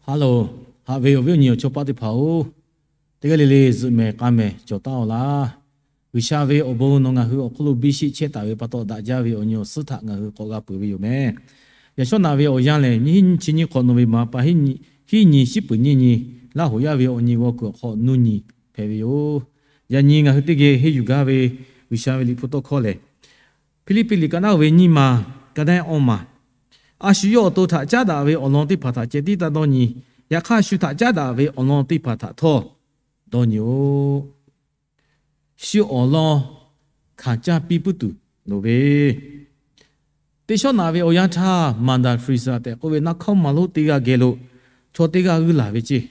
Hello, haꞈ ve awˬ viˉ awˬ nyi awˬ chawˇ paˆ teˇ hpaˍ-oˬ, teˇ g'aˇ le le zuhꞈ mehˍ k'a mehˍ cawˬ taˉ-oˬ laˇ. G'uiˬsha ve awˬ bon nawˬ ngaˬ hui awˬ hk'oˆ lo biˇ sheˆ chehˇ taˍ ve pa taw, daꞈ jaˇ ve awˬ nyi awˬ suhˉ htaꞈ ngaˬ hui k'awꞈ g'a peuˬ ve yoˬ mehˍ. Yaꞈ shawˉ naꞈ ve awˬ yanˇ lehˬ, nyiˇ hinˉ nyiˇ chi nyiˇ hk'awꞈ November pa hiˉ nyi, hiˉ nyi shiˉ peuˍ nyiˇ nyi, Laˇ hoꞈ yaˇ ve awˬ nyi g'aw kuiˬ awˬ hk'aw nuˇ nyi hpehꞈ ve yoˬ. Yaꞈ nyi ngaˬ hui teˇ geh henˇ yuˬ gaˇ ve G'uiˬsha ve liꞈ hpu tawˇ hkawˇ lehˬ, Hpiˇliˇpiˆ liꞈ ka naˉ ve nyiˇ ma, ka naˉ awˇ ma, a shu yawˇ awˬ to htaꞈ caˉ daꞈ ve awˬ lawn teˇ hpaˍ htaꞈ ceh tiˉ taˇ dawˇ nyi. Yaꞈ hk'aˇ, shu htaꞈ caˉ daꞈ ve awˬ lawn teˇ hpaˍ htaꞈ htawˇ dawˇ nyi-oˬ. Shu awˬ lawn hkanˍ caˇ piˇ puiˉ tuˬ loˍ ve, teˇ shawˉ naꞈ ve awˬ yanˇ htaˇ, Mother Teresa tehꞈ k'oˆ ve naˆ hkawˇ maˍ lonˉ teˇ g'aˇ geh lo chaw teˇ g'aˇ g'uiˇ laˬ ve ceˇ.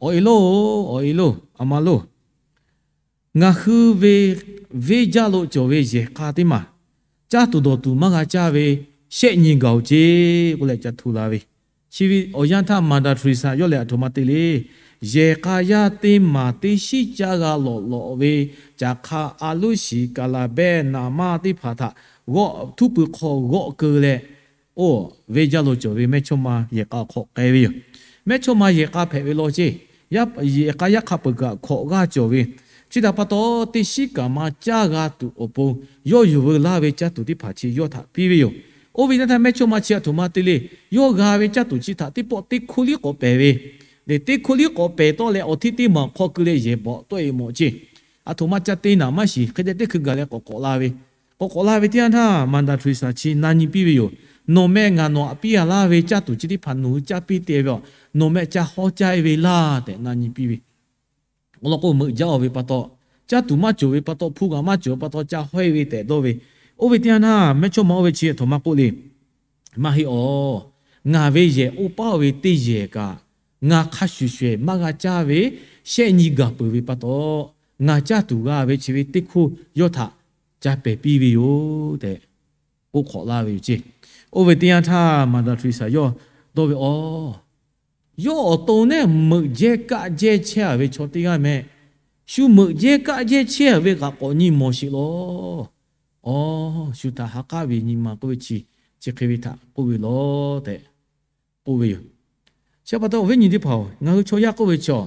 Awˬ e lonˉ, awˬ e lonˉ, aˬ ma lonˉ, ngaˬ hui ve venˇ jaˇ lo cawˬ ve yehˬ k'a teˇ maˬ caˇ tuˬ dawˬ tuˬ maˇ g'a caˇ ve shehˆ nyi gaˬ-oˬ ceˇ k'oˆ leh ca hto la ve. Chi ve awˬ yanˇ htaˇ Mother Teresa yawˇ lehˬ aˬ htoꞈ ma te le. Yehˬ k'a yaˇ teˇ maˬ teˇ shinˉ caˇ g'a lawꞈ lawꞈ ve caˬ hk'a a loˉ shiˍ kaˍ laˍ behˇ naˍ maˇ teˇ hpaˍ htaꞈ g'awˆ htuˉ pui hk'aw g'awˆ keu leh, oˇ venˇ jaˇ lo cawˬ ve mehˇchawˇma yehˬ k'a hk'awꞈ k'ai ve yoˬ. Mehˇchawˇma yehˬ k'a hpehꞈ ve law ceˇ. Yehˬ k'a yaˇ hk'a peuˬ kaꞈ hkawꞈ g'aˇ cawˬ ve. Chi htaꞈ pa taw, teˇ shinˉ kaꞈ ma caˇ g'a tuˬ awˬ pon yawˇ yuˬ veu laˇ ve caˇ tuˬ teˇ hpaˍ chi yawˇ htaꞈ piˇ ve yoˬ. Oˇ ve teˇ htaˇ mehˇchawˇma chi aˬ htoꞈ ma te le. Yawˇ g'a ve caˇ tuˬ chi htaꞈ teˇ pawˆ teˇ hkoˇ liˉ k'awꞈ pehˍ ve, lehˬ teˇ hkoˇ liˉ k'awꞈ pehˍ tawˆ leh awˬ htiˇ teˇ maˬ hk'aw keu leh yehˬ bawꞈ tawˆ e mawˬ ceˇ. Aˬ htoꞈ ma ca te naˍ maˇ shiˍ, hk'e te teˇ hkui gaˬ leh k'awꞈ k'awꞈ la ve, k'awꞈ k'awꞈ la ve teˇ yanˇ htaˇ, Mother Teresa chi na nyi piˇ ve yoˬ. Nawˬ meh ngaˬ nawˬ aꞈ piˇ a laˇ ve caˇ tuˬ chi teˇ hpaˍ nawˬ hui caˇ piˇ te ve, nawˬ meh ca hawˉ caˇ e ve laˇ tehꞈ na nyi piˇ ve. Awˬ lawn k'o, meuꞈ jaˇ-oˬ ve pa taw, caˇ tuˬ maˇ cawˬ ve pa taw, hpu g'aꞈ maˇ cawˬ ve pa taw ca hawˉ e ve tehꞈ dawˇ ve. Oˇ ve teˇ yanˇ htaˇ mehˇchawˇma oˇ ve chi aˬ htoꞈ ma k'oˆ le. Maˇ heˆ awˬ, ngaˬ ve yehˬ oˇ paˉ-oˬ ve teˇ yehˬ kaꞈ, ngaˬ hk'a shuˍ shuˍ maˇ g'a caˇ ve shehˆ nyi gaˬ peuˬ ve pa taw, ngaˬ caˇ tuˬ g'a ve chi ve teˇ hkoˇ yawˇ htaꞈ ca pehˍ piˇ ve yoˬ tehꞈ k'oˆ hk'awꞈ laˇ ve yoˬ ceˇ. Oˇ ve teˇ yanˇ htaˇ Mother Teresa yawˇ dawˇ ve, Aˬ, yawˇ awˬ to neˉ meuꞈ jehˇ kaˆ jehˇ chehˇ a ve chaw teˇ g'aˇ meh. Shu meuꞈ jehˇ kaˆ jehˇ chehˇ a ve kaꞈ k'awꞈ nyi mawˬ sheˍ lawˬ. Aˬ, shu htaꞈ ha k'aˉ ve nyi ma k'oˆ ve chi, chi hk'e ve htaꞈ k'oˆ ve lawˬ tehꞈ k'oˆ ve yoˬ. Chi pa taw awˬ viˉ nyi teˇ hpaˍ-oˬ, ngaˬ hui chaw yaˇ k'oˆ ve chaw,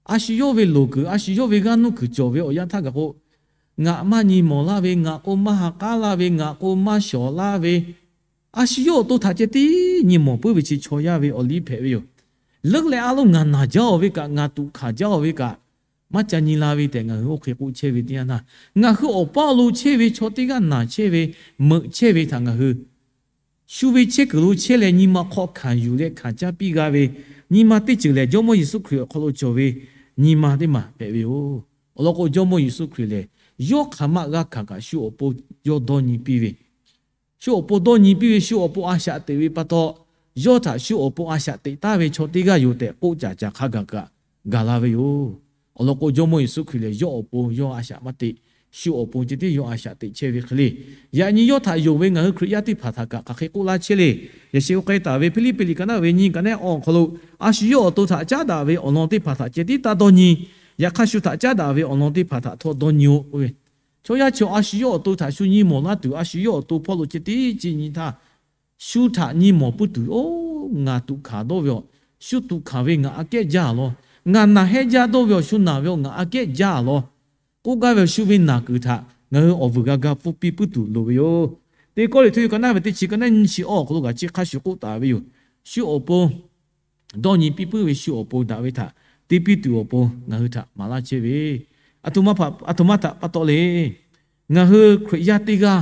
a shu yawˇ ve loˍ kuiˬ, a shu yawˇ ve g'aˇ nuˇ kuiˬ cawˬ ve awˬ yanˇ htaˇ kaꞈ k'o, ngaˬ maˇ nyi mawˬ laˇ ve, ngaˬ k'o maˇ ha k'aˉ laˇ ve, ngaˬ k'o maˇ shawˍ laˇ ve, a shu yawˇ awˬ to htaꞈ ceh tiˉ nyi mawˬ puiˉ ve chi chaw yaˇ ve awˬ liˇ hpehꞈ ve yoˬ. Leuˉ leh a loˉ ngaˬ naˬ jaˇ-oˬ ve kaꞈ, ngaˬ tuꞈ hkanˍ jaˇ-oˬ ve kaꞈ, maˇ ca nyi la ve tehꞈ ngaˬ hui oˇ hk'e k'oˆ chehˇ ve teˇ yanˇ htaˇ, ngaˬ hui awˬ paˇ lo chehˇ ve chaw teˇ g'aˇ naˬ chehˇ ve, meuꞈ chehˇ ve htaꞈ ngaˬ hui shu ve chehˇ kuiˬ lo chehˇ leh nyi ma hk'aw hkanˍ yuˬ leh hkanˍ caˇ piˇ g'a ve nyi ma teˇ ceuˬ lehˬ, Jawˇmawˇ Yeˍsuˆ Hkriꞈ awˬ hk'aw lo cawˬ ve nyi ma teˇ maˬ hpehꞈ ve yoˬ. Awˬ lawn k'o, Jawˇmawˇ Yeˍsuˆ Hkriꞈ lehˬ, yawˇ hk'aˬ ma g'a hkanˍ kaꞈ shu awˬ pon yawˇ dawˇ nyi piˇ ve, shu awˬ pon dawˇ nyi piˇ ve, shu awˬ pon a shaꞈ teꞈ ve pa taw, yawˇ htaꞈ shu awˬ pon a shaꞈ teꞈ taˍ ve chaw teˇ g'aˇ yoˬ tehꞈ k'oˆ caˍ caˍ hk'a gaˬ kaꞈ gaˬ la ve yoˬ. Awˬ lawn k'o, Jawˇmawˇ Yeˍsuˆ Hkriꞈ lehˬ, yawˇ awˬ pon yawˇ a shaꞈ maˇ teꞈ, shu awˬ pon ceh tiˉ yawˇ a shaꞈ teꞈ chehˇ ve hk'e le. Yaꞈ nyi yawˇ htaꞈ yonˍ ve ngaˬ hui Hkriꞈ yaˇ teˇ hpaˍ htaꞈ kaꞈ hk'aˬ hk'e k'oˆ laˇ chehˇ le. Yaꞈ sheh k'ai taˍ ve Hpiˇliˇpiˆ liꞈ ka naˉ ve nyi ka naˉ awˬ hk'aw lo, a shu yawˇ awˬ to htaꞈ caˉ daꞈ ve awˬ lawn teˇ hpaˍ htaꞈ ceh tiˉ taˇ dawˇ nyi. Yaꞈ hk'aˇ, shu htaꞈ caˉ daꞈ ve awˬ lawn teˇ hpaˍ htaꞈ htawˇ dawˇ nyi-oˬ k'oˆ ve, chaw yaˇ chaw a shu yawˇ awˬ to htaꞈ shu nyi mawˬ laˇ tuˬ, a shu yawˇ awˬ to hpawˇ lo ceh tiˉ ci nyi htaˇ, shu htaꞈ nyi mawˬ puiˉ tuˬ, oˇ, ngaˬ tuꞈ hkanˍ dawˇ ve awˬ, shu tuꞈ hkanˍ ve ngaˬ aꞈ kehˉ jaˇ lawˬ. Ngaˬ naˬ hehnˇ jaˇ dawˇ ve awˬ, shu naˬ ve awˬ ngaˬ aꞈ kehˉ jaˇ lawˬ. K'oˆ gaˇ ve awˬ, shu ve naˬ kuiˬ htaꞈ ngaˬ hui awˬ vuiˬ g'a ga pfuhˇ piˇ puiˉ tuˬ loˍ ve yoˬ. Teˇ Kawˇrenˍhtuˆ ka naˉ ve teˇ chi ka naˉ nyiˇ chi awˬ hk'aw lo kaꞈ chi hk'a shuˍ k'oˆ taˍ ve yoˬ. Shu awˬ pon dawˇ nyi piˇ puiˉ ve, shu awˬ pon daꞈ ve htaꞈ te piˇ tuˬ awˬ pon ngaˬ hui htaꞈ maˍ laˇ chehˇ ve, aˬ htoꞈ ma htaꞈ pa taw le. Ngaˬ hui Hkriꞈ yaˇ teˇ g'aˇ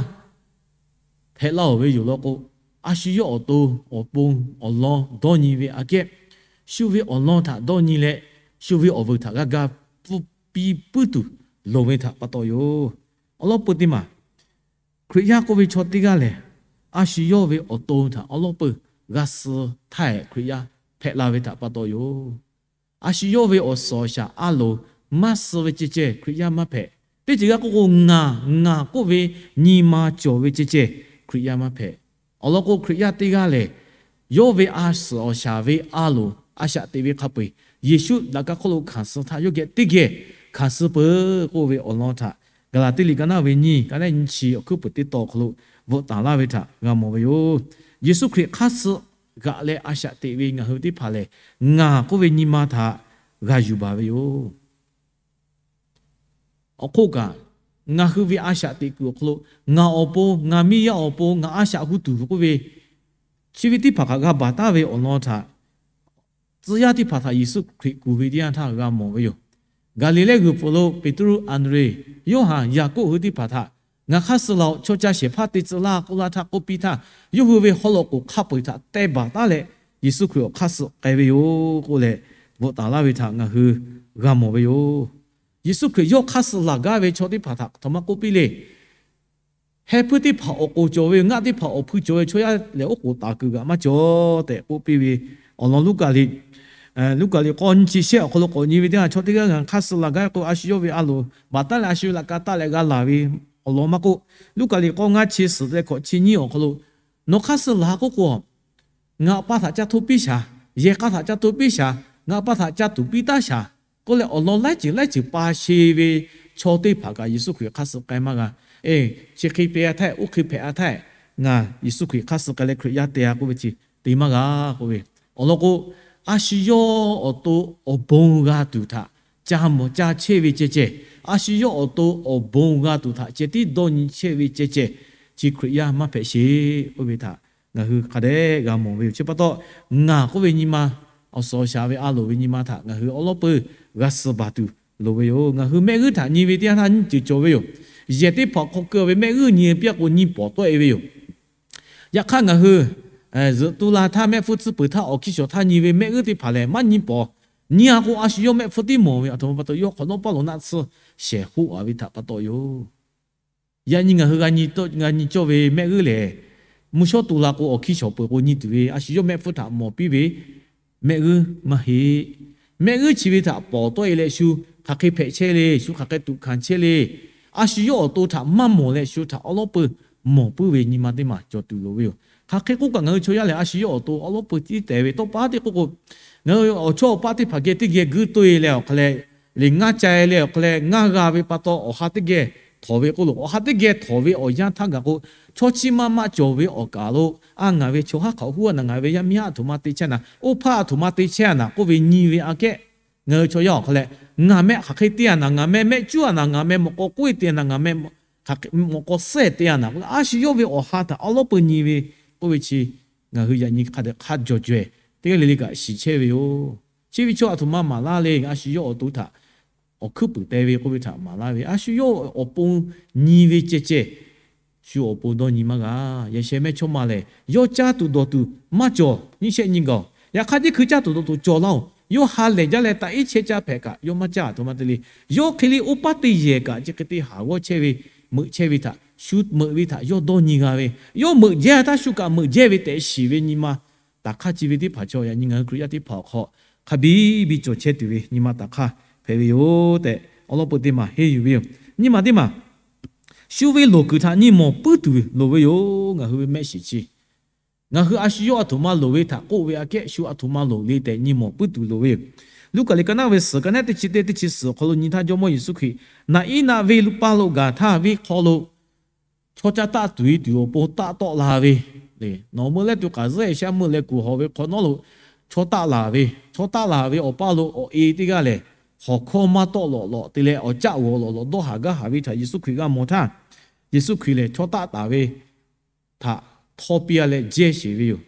hpehꞈ laˇ-oˬ ve yoˬ law k'o, a shu yawˇ awˬ to awˬ pon awˬ lawn dawˇ nyi ve aꞈ kehˉ, shu ve awˬ lawn htaꞈ dawˇ nyi leh, shu ve awˬ vuiˬ htaꞈ g'a ga pfuhˇ piˇ puiˉ tuˬ loˍ ve htaꞈ pa taw yoˬ. Awˬ lawn peuˬ teˇ maˬ, Hkriꞈ yaˇ k'oˆ ve chaw teˇ g'aˇ lehˬ, a shu yawˇ ve awˬ to htaꞈ awˬ lawn peuˬ g'a suh htaˇ ehˍ Hkriꞈ yaˇ hpehꞈ la ve htaꞈ pa taw yoˬ. A shu yawˇ ve awˬ suhˍ awˬ shaˍ a loˍ maˇ suh ve ceh ceh Hkriꞈ yaˇ maˇ hpehꞈ. Teˇ ceuˬ g'aˇ k'oˆ k'o, ngaˬ, ngaˬ k'oˆ ve nyi ma cawˬ ve ceh ceh Hkriꞈ yaˇ maˇ hpehꞈ. Awˬ lawn k'o, Hkriꞈ yaˇ teˇ g'aˇ lehˬ, yawˇ ve a suhˍ awˬ shaˍ ve a loˍ a shaꞈ teꞈ ve hk'a peu-eˬ, Yeˍsuˆ laꞈ ka hk'oˆ lo hkanˍ suh htaˇ yawˇ geh teˇ geh hkanˍ suh peuˬ k'oˆ ve awˬ lawn htaꞈ Gaˍlaˍtiˆ liꞈ ka naˉ ve nyiˇ, ka naˉ nyiˇ chi awˬ hkuiˉ peuˬ teˇ taw awˬ hk'aw lo bvuhꞈ taˍ laˇ ve htaꞈ g'a mawˬ ve yoˬ. Yeˍsuˆ Hkriꞈ hk'aˇ suh g'aꞈ leh a shaꞈ teꞈ ve ngaˬ hui teˇ hpaˍ lehˬ, ngaˬ k'oˆ ve nyi ma htaꞈ g'a yuˬ baˬ ve yoˬ. Awˬ hk'oˆ kaꞈ, ngaˬ hui ve a shaꞈ teꞈ kuiˬ awˬ hk'aw lo, ngaˬ awˬ pon, ngaˬ miˇ yaˇ awˬ pon ngaˬ a shaꞈ hu tuˬ k'oˆ ve, chi ve teˇ hpaˍ kaꞈ g'a baˬ taˍ ve awˬ lawn htaꞈ tcuh yaˇ teˇ hpaˍ htaꞈ Yeˍsuˆ Hkriꞈ kuˬ ve teˇ yanˇ htaˇ g'a mawˬ ve yoˬ. Gaˍliˍlehˇ g'uiˬ pfuhˍ lo Peˍtruˆ, Anˍdrehˍ, Yoˇhanˬ, Yaˍkoˆ hui teˇ hpaˍ htaꞈ ngaˬ hk'aˇ suh laˬ-oꞈ, chaw ca shehˍ hpaˇ te tcuh laˇ k'oˆ laˇ htaˇ k'oˆ piˇ htaˇ, yawˇ hui ve haw loꞈ k'oˍ hk'a peu-eˬ htaꞈ teh baˬ taˉ leh, Yeˍsuˆ Hkriꞈ awˬ hk'aˇ suh k'ai ve yoˬ k'oˆ leh bvuhꞈ taˍ laˇ ve htaꞈ ngaˬ hui g'a mawˬ ve yoˬ. Yeˍsuˆ Hkriꞈ yawˇ hk'aˇ suh laˬ gaˇ ve chaw teˇ hpaˍ htaꞈ htoꞈ ma k'oˆ piˇ le. Heh hpuiˇ teˇ hpaˍ awˬ k'oˍ cawˬ ve, ngaˆ teˇ hpaˍ awˬ hpui cawˬ ve, chaw yaˇ lehˬ oˉ k'oˍ taˍ kuiˬ g'aꞈ maˇ cawˬ tehꞈ k'oˆ piˇ ve awˬ lawn Luˉkaˍ liꞈ, Luˉkaˍ liꞈ k'awˇ nyiˇ chi shehˆ awˬ hk'aw lo k'awꞈ nyi ve teˇ yanˇ, chaw teˇ g'aˇ ngaˬ hk'aˇ suh laˬ gaˇ k'o, a shu yawˇ ve a loˍ baˬ taˉ leh a shu ve laꞈ ka taˆ leh g'a laˬ ve awˬ lawn maˇ k'oˆ, Luˉkaˍ liꞈ k'awˇ ngaˇ chi suhˍ leh hkawꞈ chi nyiˇ awˬ hk'aw lo, nawˬ hk'aˇ suh laˬ k'oˆ k'o, ngaˬ pa htaꞈ ca hto piˇ shaˍ, yehˬ k'a htaꞈ ca hto piˇ shaˍ, ngaˬ pa htaꞈ ca tuˍ piˇ taˉ shaˍ k'oˆ leh, awˬ lawn laiˉ ceuˬ laiˉ ceuˬ pa sheˍ ve chaw teˇ hpaˍ kaꞈ Yeˍsuˆ Hkriꞈ hk'aˇ suh k'ai maˇ g'a. Eˬ, chi hk'e te-a htaˇ, oˇ hk'e hpehꞈ-a htaˇ, ngaˬ Yeˍsuˆ Hkriꞈ hk'aˇ suh k'ai leh Hkriꞈ yaˇ te-a k'oˆ ve chi te maˇ g'a k'oˆ ve. Awˬ lawn k'o, a shu yawˇ awˬ to awˬ bon g'a tuˬ htaꞈ ca mawˬ ca chehˇ ve ceh ceh, a shu yawˇ awˬ to awˬ bon g'a tuˬ htaꞈ ceh tiˉ dawˇ nyi chehˇ ve ceh ceh, chi Hkriꞈ yaˇ maˇ hpehꞈ sheˍ k'oˆ ve htaꞈ ngaˬ hui hk'a dehꞈ g'a mawˬ ve yoˬ. Chi pa taw, ngaˬ k'oˆ ve nyi ma, awˬ suhˍ awˬ shaˍ ve a loˍ ve nyi ma htaꞈ ngaˬ hui awˉ lawˉ peuˇ g'a suh baˬ tuˬ loˍ ve yoˬ. Ngaˬ hui mehˆ g'uˇ htaꞈ nyi ve teˇ yanˇ htaˇ nyiˇ ceuˬ cawˬ ve yoˬ. Yehˬ teˇ hpaˍ hk'aw keu ve mehˆ g'uˇ nyi piˇ-a k'o nyi pawˍ tawˆ-e ve yoˬ. Yaꞈ hk'aˇ ngaˬ hui zuhꞈ tu la htaˇ, mehˆ hpfuhˇ tcuhˉ peuˬ htaˇ, awˬ hkiˇ shawˍ htaˇ nyi ve mehˆ g'uˇ teˇ hpaˍ lehˬ maˇ nyi pawˍ. Nyi-a k'o, a shu yawˇ mehˆ hpfuhˇ tiˉ mawˬ ve, aˬ htoꞈ ma pa taw yawˇ hk'awꞈ nawˉ paˇ lo naˆ tsuhˇ shehˍ hoˆ-a ve htaꞈ pa taw yoˬ. Yaꞈ nyi ngaˬ hui g'a nyi cawˇ ve mehˆ g'uˇ lehˬ, mvuhˇ shawˉ tu la k'o, awˬ hkiˇ shawˍ peuˬ k'o nyi tuˬ ve, a shu yawˇ mehˆ hpfuhˇ htaꞈ mawˬ piˇ ve mehˆ g'uˇ maˇ heˆ. Mehˆ g'uˇ chi ve htaꞈ pawˍ tawˆ-e leh shu hk'aˬ hk'e hpehꞈ chehˇ le, shu hk'aˬ hk'e tuꞈ hkanˍ chehˇ le, a shu yawˇ awˬ to htaꞈ maˇ mawˬ leh shu htaꞈ awˉ lawˉ peuˇ mawˬ puiˉ ve nyi ma teˇ maˬ cawˬ tuˬ loˍ ve yoˬ. Hk'aˬ hk'e k'oˆ kaꞈ, ngaˬ hui chaw yaˇ lehˬ a shu yawˇ awˬ to awˉ lawˉ peuˇ tiˉ tehꞈ ve tawˇ pa teˇ k'oˆ k'o, ngaˬ hui awˬ chawˇ awˬ paˇ teˇ hpaˍ geh teˇ geh guiˇ toˇ-e leh awˬ hk'a leh, liꞈ ngaˇ ca-e leh awˬ hk'a leh ngaˇ g'a ve pa taw, awˬ ha teˇ geh htawnˍ ve k'oˆ lo, awˬ ha teˇ geh htawnˍ ve awˬ yanˇ htaˇ gaˬ k'o, chaw chi ma ma cawˬ ve awˬ kaˍ lo, a, ngaˬ ve chaw haˉ hk'awꞈ huˉ-a naˍ, ngaˬ ve yaˇ miˇ haˉ aˬ htoꞈ ma te chehˇ naˍ, oˇ hpaˇ aˬ htoꞈ ma te chehˇ-a naˍ k'oˆ ve nyi ve aꞈ kehˉ, ngaˬ hui chaw yaˇ awˬ hk'a leh, ngaˬ mehˆ hk'aˬ hk'e te-a naˍ, ngaˬ meh mehˆ cuˉ-a naˍ, ngaˬ meh mawꞈ k'aw k'oˆ-e te naˍ, ngaˬ meh mawꞈ k'aw suhˉ-e te-a naˍ k'oˆ leh, a shu yawˇ ve awˬ ha htaꞈ awˉ lawˉ peuˇ nyi ve k'oˆ ve chi, ngaˬ hui yaꞈ nyi hk'a dehꞈ hk'a jawˬ jaweh teˇ g'aˇ le le kaꞈ shiˍ chehˇ ve yoˬ. Chi ve chaw aˬ htoꞈ ma maˍ laˇ le, a shu yawˇ awˬ to htaꞈ awˬ hkuiˉ puiˍ te ve k'oˆ ve htaꞈ maˍ laˇ ve, a shu yawˇ awˬ pon nyi ve ceh ceh, shu awˬ pon dawˇ nyi maˇ g'a. Yaꞈ sheh mehˇ chawˇ ma lehˬ, yawˇ caˇ tuˬ dawˬ tuˬ maˇ cawˬ, nyiˇ shehˆ nyi gaˬ-oˬ. Yaꞈ hk'aˇ, teˇ hkui caˇ tuˬ dawˬ tuˬ cawˬ laˇ-oˬ. Yawˇ ha lehˬ jaˇ leh taꞈ iˉ chehˇ caˇ hpehꞈ kaꞈ, yawˇ maˇ caˇ aˬ htoꞈ ma te le. Yawˇ hk'e le oˇ paˉ teˇ yehˬ kaꞈ chi hk'e te haˍ g'awˇ chehˇ ve, meuꞈ chehˇ ve htaꞈ, shu meuꞈ ve htaꞈ yawˇ dawˇ nyi g'a ve, yawˇ meuꞈ jehˇ htaˇ shu kaꞈ meuꞈ jehˇ ve tehꞈ shiˍ ve nyi ma taˍ hk'aˇ, chi ve teˇ hpaˍ chaw yaꞈ nyi ngaˬ hui Hkriꞈ yaˇ teˇ hpaˍ awˬ hk'aw hk'a biˇ biˇ cawˬ chehˇ tuˬ ve nyi ma taˍ hk'aˇ hpehꞈ ve yoˬ tehꞈ, awˉ lawˉ peuˇ teˇ maˬ henˇ yuˬ ve yoˬ. Nyiˇ maˬ teˇ maˬ, shu ve loˍ kuiˬ htaꞈ nyi mawˬ puiˉ tuˬ loˍ ve yoˬ. Ngaˬ hui ve mehˆ shiˍ chi, ngaˬ hui a shu yawˇ aˬ htoꞈ ma loˍ ve htaꞈ k'oˆ ve aꞈ kehˉ, shu aˬ htoꞈ ma loˍ le tehꞈ nyi mawˬ puiˉ tuˬ loˍ ve yoˬ. Luˉkaꞈ liꞈ ka naˆ ve suhˍ ka nehˉ teˇ chi teˇ, teˇ chi suhˍ awˬ hk'aw lo nyi htaˇ, Jawˇmawˇ Yeˍsuˆ Hkriꞈ naꞈ iˉ naˆ ve lo pa lo gaˬ htaˇ, venˇ hk'aw lo chaw caˇ taˆ tuˬ-e tuˬ awˬ pon taˆ tawˆ la ve, nawˬ meuˇ leh tuˬ k'aˍ zuhˉ-e shaˉ meuˇ leh kuˬ hawˬ ve hk'awꞈ nawˉ lo chaw taˆ laˬ ve, chaw taˆ laˬ ve awˬ paˇ lo awˬ e teˇ g'aˇ lehˬ, hawˬ hkawˇ maˇ tawˆ lawꞈ lawꞈ te leh awˬ caˆ g'awˬ lawꞈ lawꞈ dawˇ haˍ gaˇ haˍ ve htaꞈ Yeˍsuˆ Hkriꞈ g'a mawˬ htaˇ, Yeˍsuˆ Hkriꞈ lehˬ chaw taˆ taˍ ve htaꞈ htawˇ piˇ-a leh jehˇ sheˍ ve yoˬ.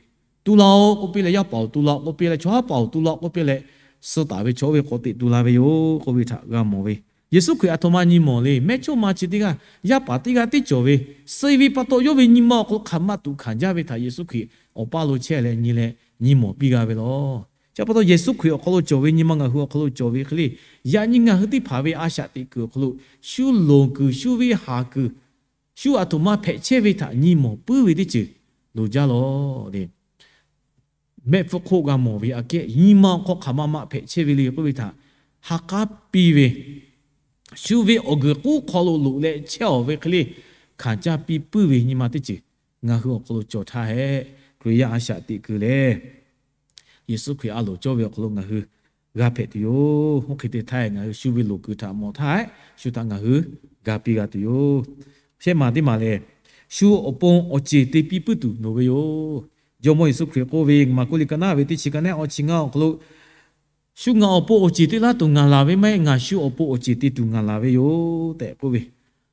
Tu la-oˬ k'oˆ piˇ leh, yaˇ paˍ-oˬ tu la-oˬ k'oˆ piˇ leh, chaw haˉ paˍ-oˬ tu la-oˬ k'oˆ piˇ leh, suh taˍ ve chaw oˇ ve k'awꞈ teꞈ tu la ve yoˬ k'oˆ ve htaꞈ g'a mawˬ ve. Yeˍsuˆ Hkriꞈ aˬ htoꞈ ma nyi mawˬ le. Mehˇ chawˇ ma chi teˇ g'aˇ, yaˇ paˍ teˇ g'aˇ tiˉ cawˬ ve, suh-e ve pa taw yawˇ ve nyi ma awˬ hk'aw lo hk'aˬ ma tuꞈ hkanˍ jaˇ ve htaꞈ Yeˍsuˆ Hkriꞈ awˬ paˇ lo chehˇ leh nyi leh nyi mawˬ piˇ g'a ve lawˬ. Chi pa taw Yeˍsuˆ Hkriꞈ awˬ hk'aw lo cawˬ ve nyi ma ngaˬ hui awˬ hk'aw lo cawˬ ve hk'e le, yaꞈ nyi ngaˬ hui teˇ hpaˍ ve a shaꞈ teꞈ kuiˬ awˬ hk'aw lo, shu loˍ kuiˬ, shu ve haˍ kuiˬ, shu aˬ htoꞈ ma hpehꞈ chehˇ ve htaꞈ nyi mawˬ puiˉ ve teˇ ceuˬ loˍ jaˇ lawˬ le. Mehˆ hpfuhˇ hk'oˆ g'a mawˬ ve aꞈ kehˉ, nyi ma awˬ hk'aw hk'aˬ ma ma hpehꞈ chehˇ ve le k'oˆ ve htaꞈ ha k'aˉ piˇ ve, shu ve awˬ guiˬ k'oˉ hk'aw lo loꞈ leh chehˇ-aˬ ve hk'e le hkanˍ caˇ piˇ puiˉ ve nyi ma teˇ ceuˬ ngaˬ hui awˬ hk'aw lo cawˬ htaˇ hehꞈ, Hkriꞈ yaˇ a shaꞈ teꞈ kuiˬ lehˬ, Yeˍsuˆ Hkriꞈ a loˍ cawˇ ve awˬ hk'aw lo ngaˬ hui g'a hpehꞈ tuˬ yoˬ. Oˇ hk'e te htaˇ ngaˬ hui shu ve loˍ kuiˬ htaꞈ mawˬ htaˇ hehꞈ, shu htaꞈ ngaˬ hui ga piˇ g'a tuˬ yoˬ. Shehˆ maˬ teˇ maˬ lehˬ, shu awˬ pon awˬ ceˬ te piˇ puiˉ tuˬ loˍ ve yoˬ. Jawˇmawˇ Yeˍsuˆ Hkriꞈ k'oˆ ve, Maˍkuˆ liꞈ ka naˆ ve teˇ chi ka naˆ awˇ chi ngaˇ awˬ hk'aw lo, shu ngaˬ awˬ pon awˬ ceˬ te laˇ tuˬ ngaˬ laˬ ve maˇ heˆ, ngaˬ shu awˬ pon awˬ ceˬ te tuˬ ngaˬ laˬ ve yoˬ tehꞈ k'oˆ ve.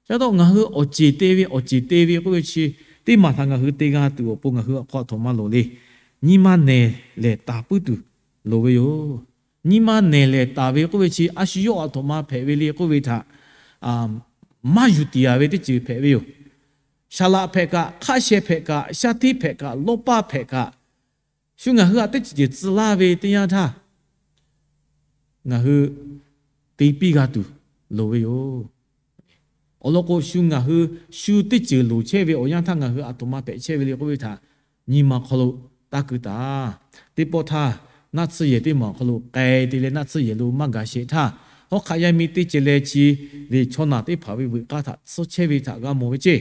Chi pa taw ngaˬ hui awˬ ceˬ te ve, awˬ ceˬ te ve k'oˆ ve chi, teˇ maˬ htaꞈ ngaˬ hui te g'a tuˬ awˬ pon ngaˬ hui awˬ hk'aw aˬ htoꞈ ma loˍ le. Nyi ma nehˬ lehˬ taˍ puiˉ tuˬ loˍ ve yoˬ. Nyi ma nehˬ lehˬ taˍ ve k'oˆ ve chi, a shu yawˇ aˬ htoꞈ ma hpehꞈ ve le k'oˆ ve htaꞈ maˇ yuˬ tiˍ a ve teˇ ceuˬ hpehꞈ ve yoˬ. Saˍ laꞈ hpehꞈ kaꞈ, hk'aˆ sheh hpehꞈ kaꞈ, shaˉ htiˇ hpehꞈ kaꞈ, lawˇ paˇ hpehꞈ kaꞈ, shu ngaˬ hui htaꞈ teˇ ceuˬ ceuˬ tcuh laˇ ve teˇ yanˇ htaˇ, ngaˬ hui te piˇ g'a tuˬ loˍ ve yoˬ. Awˬ lawn k'o, shu ngaˬ hui shu teˇ ceuˬ loˍ chehˇ ve awˬ yanˇ htaˇ ngaˬ hui aˬ htoꞈ ma hpehꞈ chehˇ ve le k'oˆ ve htaꞈ nyi ma hk'aw lo taˇ keu taˍ. Teˇ pawˆ htaˇ, naˆ tsuhˇ yehˬ teˇ maˬ awˬ hk'aw lo k'ai te leh naˆ tsuhˇ yehˬ lo maˇ gaˬ sheˍ htaˇ, hawˉ hk'aˆ yaˇ miˇ teˇ ceuˬ leh chi ve chaw naˬ teˇ hpaˍ ve veuꞈ k'aˇ htaꞈ tsuhˇ chehˇ ve htaꞈ g'a mawˬ ve ceˇ.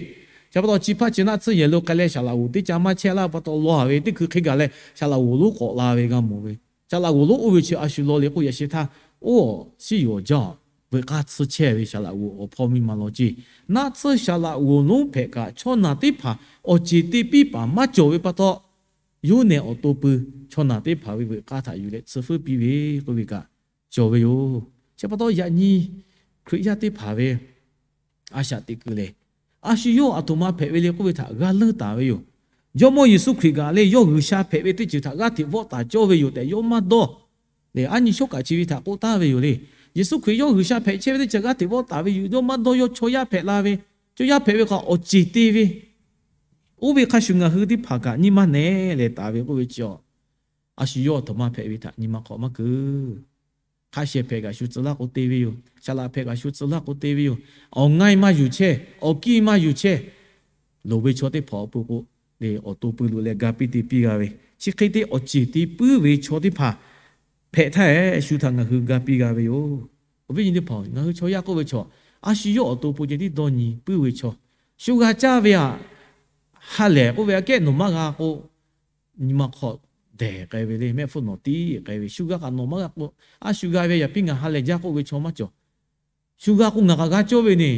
Chi pa taw chi hpaˇ chi naˆ tsuhˇ yehˬ lo k'ai leh saˍ laꞈ g'oˍ teˇ ca maˇ chehˇ laˇ pa taw, lawˬ haˍ ve teˇ hkui hk'e gaˬ leh saˍ laꞈ g'oˍ lonˉ k'awꞈ la ve g'a mawˬ ve. Saˍ laꞈ g'oˍ lonˉ oˇ ve chi a shu law le k'oˆ yaꞈ sheh htaˇ, oˇ shiˉ yuˬ awˬ jaˇ, veuꞈ k'aˇ tsuhˇ chehˇ ve saˍ laꞈ g'oˍ awˬ hpawˇ miˇ ma law ceˇ. Naˆ tsuhˇ saˍ laꞈ g'oˍ lonˉ hpehꞈ kaꞈ, chaw naˬ teˇ hpaˍ awˬ ceˬ te piˇ paˍ maˇ cawˬ ve pa taw, yawˇ nehˬ awˬ to pui chaw naˬ teˇ hpaˍ ve veuꞈ k'aˇ htaꞈ yuˬ leh tsuhˇ fuiˉ piˇ ve k'oˆ ve kaꞈ cawˬ ve yoˬ. Chi pa taw yaꞈ nyi Hkriꞈ yaˇ teˇ hpaˍ ve a shaꞈ teꞈ kuiˬ lehˬ, a shu yawˇ aˬ htoꞈ ma hpehꞈ ve le k'oˆ ve htaꞈ g'a leunˇ taˍ ve yoˬ. Jawˇmawˇ Yeˍsuˆ Hkriꞈ kaꞈ lehˬ, yawˇ G'uiˬsha hpehꞈ ve teˇ ceuˬ htaꞈ g'aˇ hteꞈ vawˆ taˍ cawˇ ve yoˬ tehꞈ yawˇ maˇ dawˇ. Lehˬ, aˉ nyi shawˉ kaꞈ chi ve htaꞈ k'oˆ taˍ ve yoˬ le. Yeˍsuˆ Hkriꞈ yawˇ G'uiˬsha hpehꞈ chehˇ ve teˇ ceuˬ g'aˇ hteꞈ vawˆ taˍ ve yoˬ. Yawˇ maˇ dawˇ, yawˇ chaw yaˇ hpehꞈ la ve, chaw yaˇ hpehꞈ ve k'o awˬ ceˬ te ve, oˇ ve hk'a shuˍ ngaˬ hui teˇ hpaˍ kaꞈ nyi ma nehˬ lehˬ taˍ ve k'oˆ ve chi, a shu yawˇ aˬ htoꞈ ma hpehꞈ ve htaꞈ nyi ma hk'awꞈ maˇ keu. Hk'aˆ sheh hpehꞈ kaꞈ shu tcuh laˇ k'o te ve yoˬ. Saˍ laꞈ hpehꞈ kaꞈ shu tcuh laˇ k'o te ve yoˬ. Awˬ ngaiˇ maˇ yuˬ chehˇ, awˬ kiˇ maˇ yuˬ chehˇ. Loˍ ve chaw teˇ hpaˍ awˬ pon k'o, lehˬ awˬ to pui loꞈ leh ga piˇ te piˇ g'a ve, chi hk'e te awˬ ceˬ te puiˉ ve chaw teˇ hpaˍ hpehꞈ htaˇ, shu htaꞈ ngaˬ hui ga piˇ g'a ve yoˬ. Awˬ viˉ nyi teˇ hpaˍ, ngaˬ hui chaw yaˇ k'oˆ ve chaw, a shu yawˇ awˬ to pon ceh tiˉ dawˇ nyi puiˉ ve chaw, shu g'a caˇ ve aꞈ, ha lehˬ k'oˆ ve aꞈ kehˉ nawˬ maˇ g'a k'o, nyi ma hk'aw dehˬ k'ai ve le, mehˆ hpfuhˇ nawˬ tiˉ k'ai ve, shu g'a kaꞈ nawˬ maˇ g'a k'o, a shu g'a ve yaꞈ piˇ ngaˬ ha lehˬ jaˇ k'oˆ ve chaw maˇ cawˬ. Shu g'a k'o ngaˬ kaꞈ g'a cawˇ ve ne.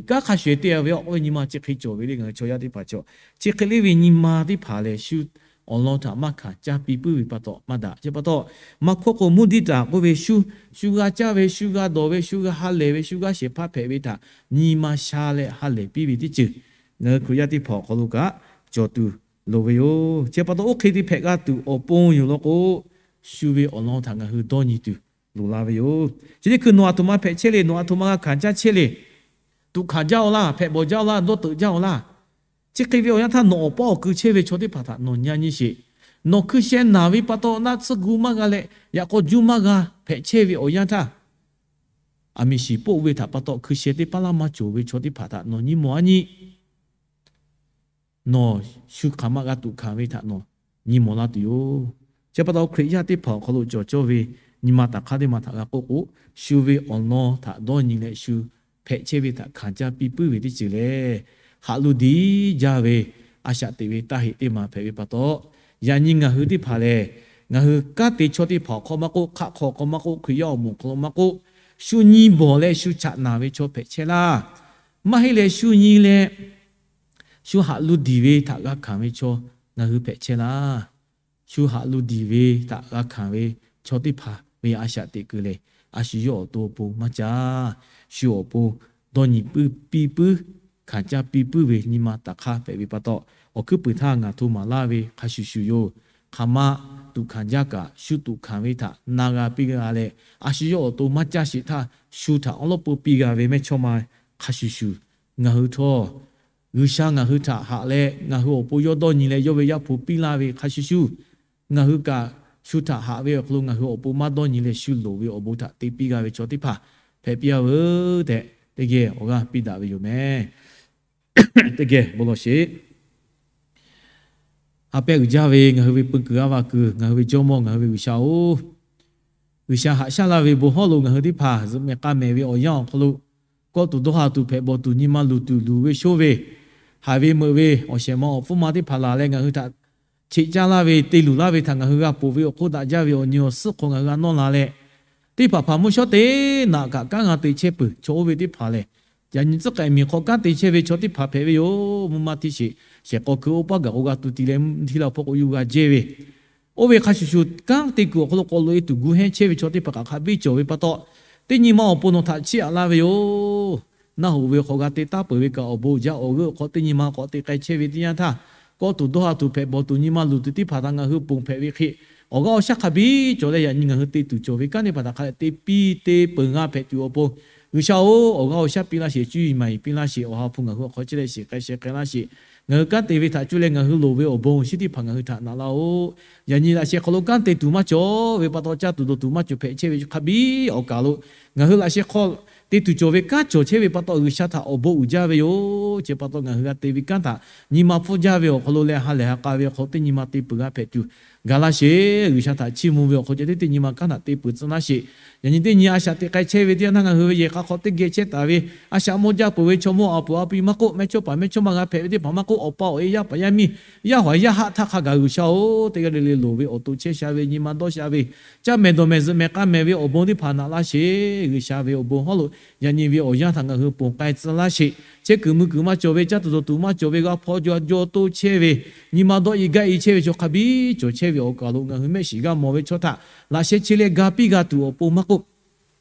Kanˉ hk'a shuˍ te ve awˬ k'oˆ ve nyi ma chi hk'e cawˬ ve le. Ngaˬ hui chaw yaˇ teˇ hpaˍ chaw, chi hk'e le ve nyi ma teˇ hpaˍ lehˬ, shu awˬ lawn htaꞈ maˇ hkanˍ caˇ piˇ puiˉ ve pa taw maˇ daꞈ. Chi pa taw, maˇ hkawˇ k'o mvuhˇ diˇ taˍ k'oˆ ve shu, shu g'a caˇ ve, shu g'a dawˬ ve, shu g'a ha lehˬ ve, shu g'a shehˍ hpaˇ hpehꞈ ve htaꞈ nyi ma sha leh ha lehˬ piˇ ve teˇ ceuˬ, ngaˬ hui Hkriꞈ yaˇ teˇ hpaˍ awˬ hk'aw lo kaꞈ cawˬ tuˬ loˍ ve yoˬ. Chi pa taw oˇ hk'e te hpehꞈ g'a tuˬ awˬ pon yoˬ law k'o, shu ve awˬ lawn htaꞈ ngaˬ hui dawˇ nyi tuˬ loˍ la ve yoˬ. Chi teˇ hkui nawˬ aˬ htoꞈ ma hpehꞈ chehˇ le, nawˬ aˬ htoꞈ ma g'a hkanˍ caˇ chehˇ le, tuꞈ hkanˍ jaˇ-oˬ laˇ, hpehꞈ bawˬ jaˇ-oˬ laˇ, dawˇ teuꞈ jaˇ-oˬ laˇ. Chi hk'e ve awˬ yanˇ htaˇ nawˬ awˬ paˇ awˬ kui chehˇ ve chaw teˇ hpaˍ htaꞈ nawˬ nyi nyi sheˍ. Nawˬ hkui sheh naˬ ve pa taw naˆ tsuhˇ gu maˇ g'a leh yaꞈ k'aw juˇ maˇ g'a hpehꞈ chehˇ ve awˬ yanˇ htaˇ, aˬ miˍ shiˍ poˆ ve htaꞈ pa taw hkui sheh teˇ paˇ laˇ maˇ cawˬ ve chaw teˇ hpaˍ htaꞈ nawˬ nyi mawˬ a nyi. Nawˬ shu hk'aˬ ma g'a tuꞈ hkanˍ ve htaꞈ nawˬ nyi mawˬ la tuˬ yoˬ. Chi pa taw Hkriꞈ yaˇ teˇ hpaˍ awˬ hk'aw lo cawˬ cawˇ ve nyi ma taꞈ hk'aˇ teˇ ma htaꞈ g'a k'oˆ k'o, shu ve awˬ lawn htaꞈ dawˇ nyi leh shu hpehꞈ chehˇ ve htaꞈ hkanˍ caˇ piˇ puiˉ ve teˇ ceuˬ lehˬ, haꞈ lu diˍ jaˇ ve a shaꞈ teꞈ ve taˇ heꞈ teˇ ma hpehꞈ ve pa taw, yaꞈ nyi ngaˬ hui teˇ hpaˍ lehˬ, ngaˬ hui kanˉ te chaw teˇ hpaˍ awˬ hk'aw maˇ k'oˆ, hk'aˆ hk'aw k'aw maˇ k'oˆ, Hkriꞈ yaˇ awˬ moˍ awˬ hk'aw lo maˇ k'oˆ, shu nyi bawˬ leh shu chaꞈ naˍ ve chaw hpehꞈ chehˇ laˇ. Maˇ heˆ leh shu nyi leh shu haꞈ lu diˍ ve htaꞈ g'a hkanˍ ve chaw ngaˬ hui hpehꞈ chehˇ laˇ. Shu haꞈ lu diˍ ve htaꞈ g'a hkanˍ ve chaw teˇ hpaˍ ve a shaꞈ teꞈ kuiˬ lehˬ, a shu yawˇ awˬ to awˬ pon maˇ caˇ. Shu awˬ pon dawˇ nyi puiˉ piˇ puiˉ, hkanˍ caˇ piˇ puiˉ ve nyi ma taꞈ hk'aˇ hpehꞈ ve pa taw, awˬ hkuiˉ puiˍ htaˇ ngaˬ hto maˍ laˇ ve hk'a shuˍ shuˍ yoˬ. Hk'aˬ ma tuꞈ hkanˍ jaˇ kaꞈ, shu tuꞈ hkanˍ ve htaꞈ na g'a piˇ g'a leh, a shu yawˇ awˬ to maˇ caˇ sheˍ htaˇ, shu htaꞈ awˉ lawˉ peu piˇ g'a ve mehˇchawˇma hk'a shuˍ shuˍ, ngaˬ hui htawˇ G'uiˬsha ngaˬ hui htaꞈ haꞈ leh, ngaˬ hui awˬ pon yawˇ dawˇ nyi leh yawˇ ve Yaˇ hpu piˇ laˇ ve hk'a shuˍ shuˍ, ngaˬ hui kaꞈ shu htaꞈ haꞈ ve awˬ hk'aw lo ngaˬ hui awˬ pon maˇ dawˇ nyi leh shu loˍ ve awˬ bon htaꞈ te piˇ g'a ve chaw teˇ hpaˍ hpehꞈ piˇ a veuˬ tehꞈ, teˇ geh awˬ g'aˇ piˇ daꞈ ve yoˬ meh. Teˇ geh bon lawˬ sheˍ. Ha pehˇ uiˍ jaˇ ve ngaˬ hui ve peu kuiˬ a va kuiˬ, ngaˬ hui ve Jawˇmawˇ, ngaˬ hui ve G'uiˬsha-oˬ, G'uiˬsha haꞈ shaˉ laˇ ve bon hawˉ lo ngaˬ hui teˇ hpaˍ zuhꞈ mehˍ k'a mehˍ ve awˬ yanˇ awˬ hk'aw lo, kawˆ tuˬ dawˇ ha tuˬ hpehꞈ bawˬ tuˬ nyi ma luˬ tuˬ luˬ ve shoˇ ve, haiˬ ve meuꞈ ve awˬ shehˍ ma awˬ hpfuhˇ ma teˇ hpaˍ laˬ leh ngaˬ hui htaꞈ cheꞈ caˇ laˇ ve te luˬ laˇ ve htaꞈ ngaˬ hui g'a ponˬ ve awˬ hk'oˆ daꞈ jaˇ ve awˬ nyi awˬ suhˉ hk'aw ngaˬ hui g'a nawˇ la leh, teˇ hpaˍ hpaˍ mvuhˇ shawˉ teˇ naꞈ kaꞈ kanˉ g'a te chehˇ peuˬ. Chaw oˇ ve teˇ hpaˍ lehˬ, yaꞈ nyi tcuhˉ k'ai miˬ hk'aw kanˉ te chehˇ ve chaw teˇ hpaˍ hpehꞈ ve yoˬ. Mvuhˇ maˇ htiˇ sheˍ. shehˍ k'aw hkui oˇ paˉ gaˬ k'o g'a tu ti leh, mvuhˇ tiˇ laˇ hpawˇ k'o yuˇ g'a jehˇ ve, oˇ ve hk'a shuˍ shuˍ kanˉ te kuiˬ awˬ hk'aw lo k'awꞈ loꞈ e tuˬ gu hehnˇ chehˇ ve chaw teˇ hpaˍ kaꞈ hk'a biˇ cawˬ ve pa taw, teˇ nyi ma awˬ pon nawˬ htaꞈ chiˇ aꞈ laˇ ve yoˬ. Naˆ hoꞈ ve hk'aw g'a te taˉ peuˬ ve kaꞈ, awˬ bon uiˍ jaˇ awˬ g'euˆ awˬ hk'aw teˇ nyi ma k'awꞈ te k'ai chehˇ ve teˇ yanˇ htaˇ, kawˆ tuˬ dawˇ ha tuˬ hpehꞈ bawˬ tuˬ nyi ma luˬ tuˬ teˇ hpaˍ htaꞈ ngaˬ hui ponˬ hpehꞈ ve hk'e, awˬ g'aˇ awˬ shaˉ hk'a biˇ cawˬ leh, yaꞈ nyi ngaˬ hui te tuˬ cawˬ ve kanˉ teˇ hpaˍ htaꞈ hk'a dehꞈ te piˇ te peuˬ g'a hpehꞈ tuˬ awˬ pon, G'uiˬsha-oˬ, awˬ g'aˇ awˬ shaˉ piˇ laˇ sheˍ, cuˇ yiˍ maˍ yiˍ piˇ laˇ sheˍ, awˬ ha hpu ngaˬ hui awˬ hk'aw chehˇ leh shiˍ k'ai sheh k'ai laˇ sheˍ. Ngaˬ hui kanˉ te ve htaꞈ cuˇ leh ngaˬ hui loˍ ve awˬ bon awˬ shinˉ teˇ hpaˍ ngaˬ hui htaꞈ naꞈ laˇ-oˆ. Yaꞈ nyi laꞈ sheh hk'aw lo kanˉ te tuˬ maˇ cawˬ ve pa taw, caˇ tuˬ dawˬ tuˬ maˇ cawˬ hpehꞈ chehˇ ve hk'a biˇ awˬ kaˬ lo, ngaˬ hui laꞈ sheh hk'aw te tuˬ cawˬ ve kanˉ cawˬ chehˇ ve pa taw, G'uiˬsha htaꞈ awˬ bon uiˍ jaˇ ve yoˬ. Chi pa taw ngaˬ hui g'a te ve kanˉ htaꞈ nyi ma pfuhˇ jaˇ ve awˬ hk'aw lo leh ha lehˬ ha k'a ve awˬ hk'aw teˇ nyi ma te peuˬ g'a hpehꞈ tuˬ gaˬ laˇ sheˍ. G'uiˬsha htaꞈ chiˇ mvuh ve awˬ hk'aw ceh teˇ teˇ nyi ma kanˉ htaꞈ te peuˬ tcuh laˇ sheˍ. Yaꞈ nyi teˇ nyi a shaꞈ teꞈ k'ai chehˇ ve teˇ yanˇ htaˇ, ngaˬ hui ve yehˬ k'a hk'aw teˇ geh chehˇ taˍ ve a shaꞈ mawˇ jaˇ peuˬ ve chaw mawˇ a puˍ a pi maˇ k'oˆ, mehˇchawˇpaˍ mehˇchawˇma g'a hpehꞈ ve teˇ hpaˍ maˇ k'oˆ, awˬ pa awˬ e yaˇ paˍ yaˇ miˇ, yaˇ hawˬ yaˇ haˆ htaˇ hk'a gaˬ G'uiˬsha-oˬ, teˇ g'aˇ le le loˍ ve awˬ to chehˇ sha ve, nyi ma dawˇ sha ve, caˇ mehˍ dawˬ mehˍ zuhꞈ mehˍ k'a mehˍ ve awˬ bon teˇ hpaˍ naꞈ laˇ sheˍ. G'uiˬsha ve awˬ bon hawˉ lo yaꞈ nyi ve awˬ yanˇ htaꞈ ngaˬ hui ponˬ k'ai tcuh laˇ sheˍ. Chehˇ kuiˬ mui kuiˬ maˇ cawˬ ve, caˇ tuˬ dawˬ tuˬ maˇ cawˬ ve, g'a hpaw jaw jaw toˇ chehˇ ve, nyi ma dawˇ i gaˇ i chehˇ ve chaw hk'a biˇ cawˬ chehˇ ve awˬ kaˬ lo ngaˬ hui mehˆ shiˍ g'a mawˬ ve chaw htaꞈ laꞈ sheh chi leh ga piˇ g'a tuˬ awˬ pon maˇ k'oˆ,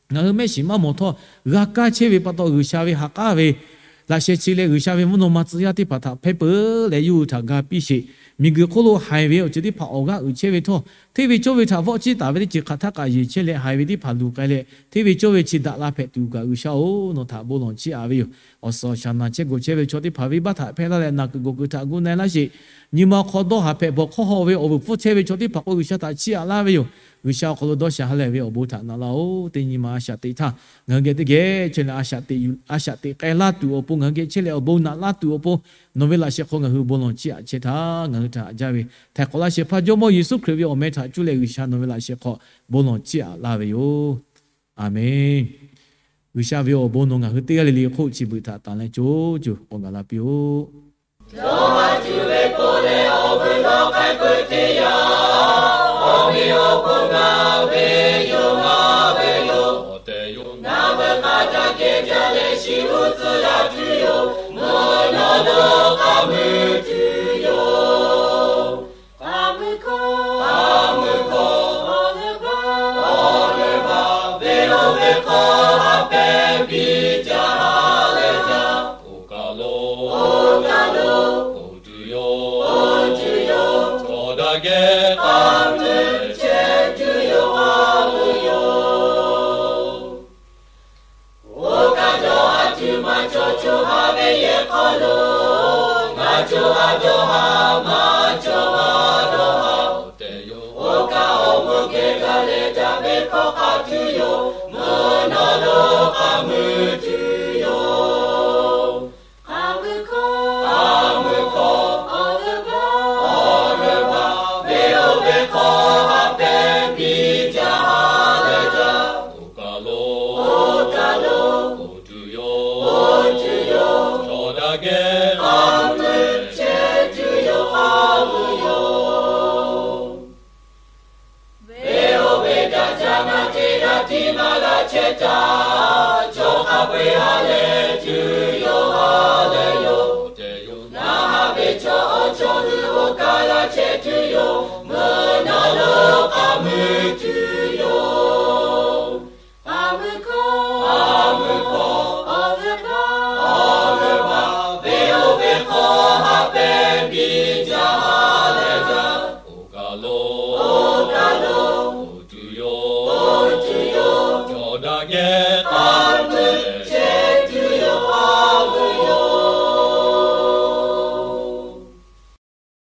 ngaˬ hui mehˆ shiˍ maˇ mawˬ htawˇ g'a kaˇ chehˇ ve pa taw, G'uiˬsha ve ha k'aˉ ve laꞈ sheh chi leh G'uiˬsha ve mvuhˇ naw ma tcuh yaˇ teˇ hpaˍ htaꞈ hpehˇ peuˬ leh yawˇ hui htaꞈ ga piˇ sheˍ. Miˬguiˬ hk'oˆ lo haiˬ ve awˬ ceuˬ teˇ hpaˍ awˬ g'aˇ uiˍ chehˇ ve htawˇ, hteˇ ve cawˇ ve htaꞈ vawˆ ciˇ taˍ ve teˇ ceuˬ hk'aˬ htaˇ kaꞈ yeˬ chehˇ leh haiˬ ve teˇ hpaˍ luˬ k'ai leh, hteˇ ve cawˇ ve chi daꞈ la hpehꞈ tuˬ kaꞈ G'uiˬsha-oˬ, nawˬ htaꞈ bon lawˬ chiˇ aꞈ ve yoˬ. Awˬ suhˍ awˬ shaˍ naˬ chehˇ gawˬ chehˇ ve chaw teˇ hpaˍ venˇbaˆ htaꞈ hpehˇ laˇ leh naˬ kuiˬ gawˬ kuiˬ htaꞈ gu na-e laˇ sheˍ. Nyi ma hk'aw dawˇ haˍ hpehꞈ bawˬ hk'awˇ haw ve awˬ vuiˬ hpfuhˇ chehˇ ve chaw teˇ hpaˍ k'o G'uiˬsha htaꞈ chiˇ aꞈ laˇ ve yoˬ. G'uiˬsha awˬ hk'aw lo dawˇ sha ha lehˬ ve awˬ bon htaꞈ naꞈ laˇ-oˬ. Teˇ nyi ma a shaꞈ teꞈ htaˇ ngaˬ hui geh teˇ geh chehˇ leh a shaꞈ teꞈ k'ai laˇ tuˬ awˬ pon, ngaˬ hui geh chehˇ leh awˬ bon naꞈ laˇ tuˬ awˬ pon, nawˬ ve laꞈ sheh hk'aw ngaˬ hui bon lawˬ chiˇ aꞈ chehˇ htaˇ, ngaˬ hui htaꞈ haꞈ jaˇ ve Htaiˍ hk'awꞈ laˇ shehˍ hpaˇ Jawˇmawˇ Yeˍsuˆ Hkriꞈ ve awˬ meh htaꞈ cuˇ leh G'uiˬsha nawˬ ve laꞈ sheh hk'aw bon lawˬ chiˇ aꞈ laˇ ve yoˬ. Aˬmenˍ. G'uiˬsha ve awˬ bon nawˬ ngaˬ hui teˇ g'aˇ le le hk'oˆ chi beuꞈ htaꞈ tanˬ leh co co k'awꞈ gaˬ la piˇ-oˆ. Yawˇ haꞈ tuˬ ve k'o leh awˬ vuiˬ dawˇ k'ai peuˬ teˇ yanˇ, awˬ miˬ awˬ hponˇ ngaˬ ve yoˬ, ngaˬ ve yoˬ, awˬ tehˬ yoˬ. Ngaˬ ve hk'a ca kehˬ ca leh shiˍ uˉ tcuhˇ yaˇ tuˬ yoˬ. Mvuhˇ naw lo k'a mui tuˬ yoˬ. K'a mui hkawˇ, k'a mui hkawˇ, awˬ leuˬ baˬ, awˬ leuˬ baˬ, ve oˇ ve hk'aw ha pehˇ piˇ jaˇ leh jaˇ. Oˇ kaˬ lo, oˇ kaˬ lo, oˇ tuˬ yoˬ, oˇ tuˬ yoˬ. Chaw daꞈ kehˬ k'a mui chehˇ tuˬ yoˬ, k'a mui yoˬ. Oˇ kaˬ jawˇ ha tuˬ maˇ cawˬ, co ha ve yehˬ hk'aw lo ngaˬ co ha jawˇ ha maˇ cawˬ, maˇ dawˇ ha. Oˇ kaˬ awˬ mvuh geh gaˬ leh daꞈ ve hkawˇ hk'a tuˬ yoˬ. Mvuhˇ naw lo k'a mui tuˬ yoˬ. K'a mui hkawˇ, k'a mui hkawˇ, awˬ leuˬ baˬ, awˬ leuˬ baˬ, ve oˇ ve hk'aw ha pehˇ piˇ jaˇ leh jaˇ. Oˇ kaˬ lo, oˇ kaˬ lo, oˇ tuˬ yoˬ, oˇ tuˬ yoˬ. Chaw daꞈ kehˬ k'a mui chehˇ tuˬ yoˬ, k'a mui yoˬ. Ve oˇ ve daꞈ jaˇ na teˇ g'aˇ tiˉ maˇ g'a chehˇ taˍ. Chaw hk'a peu-eˬ ha lehˬ tuˬ yoˬ, ha lehˬ yoˬ. Ngaˬ ha ve chaw awˬ chawˇ hui oˇ kaˬ g'a chehˇ tuˬ yoˬ. Mvuhˇ naw lo k'a mui tuˬ yoˬ. K'a mui hkawˇ, k'a mui hkawˇ, awˬ leuˬ baˬ, awˬ leuˬ baˬ, ve oˇ ve hk'aw ha pehˇ piˇ jaˇ leh jaˇ. Oˇ kaˬ lo, oˇ kaˬ lo, oˇ tuˬ yoˬ, oˇ tuˬ yoˬ. Chaw daꞈ kehˬ